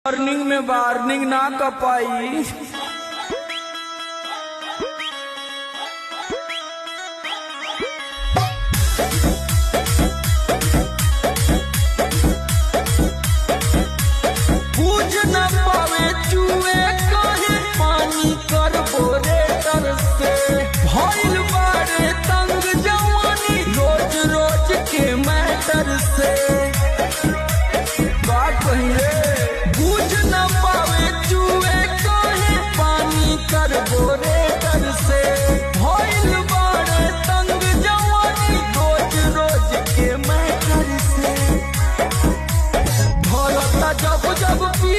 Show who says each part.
Speaker 1: Warning में warning ना कपाई। बूझ न पावे चूहे काहे पानी करबोरेटर से। भइल बाड़े तंग जवानी रोज रोज के मैटर से। का कहिले बूझ न पावे चूहे काहे पानी करबोरेटर से। भइल बाड़े तंग जवानी रोज रोज के मैटर से। भरता जब जब पी